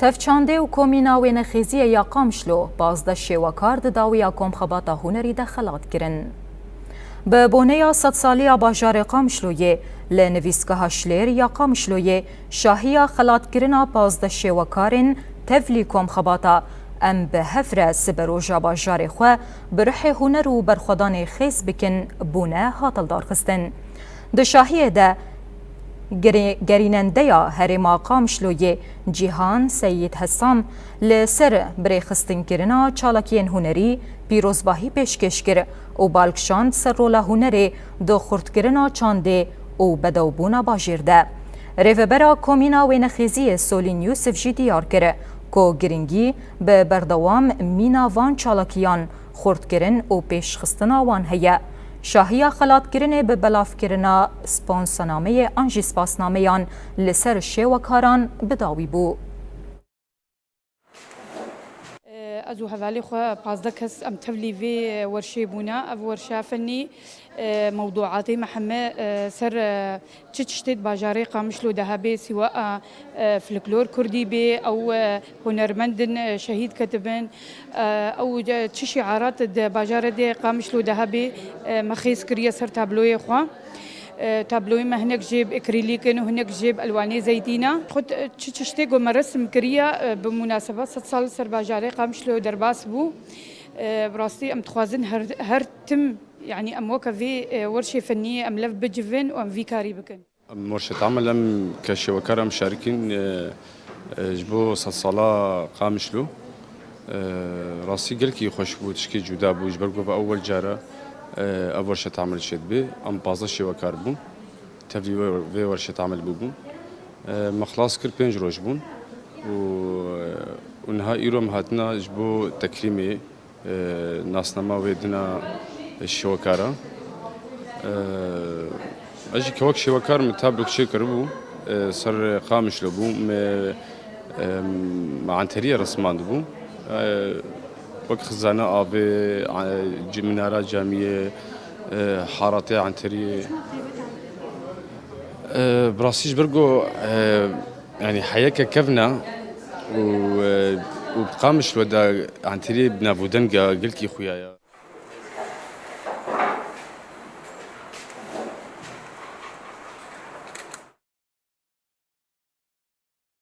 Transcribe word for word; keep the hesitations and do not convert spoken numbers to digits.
Ev çandê û komîna wênexêziyê ya Qamişlo pazdeh şêwekar di dawiya komxebata hunerî de xelat kirin. Bi boneya sedsaliya bajarê Qamişloyê li nivîsgeha Şilêr ya Qamişloyê şahiya xelatkirina pazdeh şêwekarên tevlî komxebata Em bi hev re siberoja bajarê xwe bi ruhê huner û berxwedanê xêz bikin bûne hat hildarxistin. Di şahiyê de Gerî-, gerînendeya Herêma Qamişloyê Cîhan Seyîd Hesam li ser birêxistinkirina çalakiyên hunerî pîrozbahî pêşkêş kir û bal kişand ser rola hunerê di xurtkirina çandê û bedewbûna bajêr de. Rêvebera Komîna Wênexêziyê Solîn Yûsif jî diyar kir ku giringî bi berdewam mîna van çalakiyan xurtkirin û pêşxistina wan heye. Şahiya xelatkirinê bi belavkirina sponsanameyê an jî spasnameyan li ser şêwekaran bi dawî bû. Ez û hevalê xwe pazdeh kes em tevlî vê werşê bûne. Ev werşa fennî, e, mewduatê me heme, e, ser, e, Çi tiştê di bajarê Qamişlo de hebe, siwa, e, e, folklor kurdî bê, ew, e, hunermendin, e, şehîd ketibin, e, ew, e, çi şiarat di bajarê de Qamişlo de hebe, e, me xêz kiriye ser tabloyê xwe. E, tabloyê me hinek jê bi ekrîlîk in û hinek jê bi elwanê zeytîn e. Xwe, e, çi tiştê ku me resim kiriye, e, bi munaseba sed sal ser bajarê Qamişlo derbas bû. E, bi rastî em dixwazin her, her tim, yanî em weke vê, e, werşê fennî em lev bicivin û em vî karî bikin. Em werşet amel em ke şêwekar em şarikîn, e, e, ji bo sedsala Qamişlo. E, rastî gelkî xweş bû, tişkî cuda bû, ji ber ku ve ewel cara, e, ev werşet amel çêdibe. Em pazdeh şêwekar bûn. Tevlî vê, vê werşet amel bûbûn. E, me xilas kir, pênc roj bûn. Û, e, û niha îro em hatina ji bo tekrîmê e, nasnama wê dina şêwekara. E, ez jî kewek şêwekar min tablo çêkiribû, e, ser Qamişlo bû, me, e, me anteriyê resmandibû. E, wek xizana avê, e, ci-, minara camiyê, e, haratê anteriyê. E, bi rastî ji ber ku, e, yanî heyeke kevn e û, e, û bi Qamişlo de anteriyê bi nav û denga gelkî xuya ye.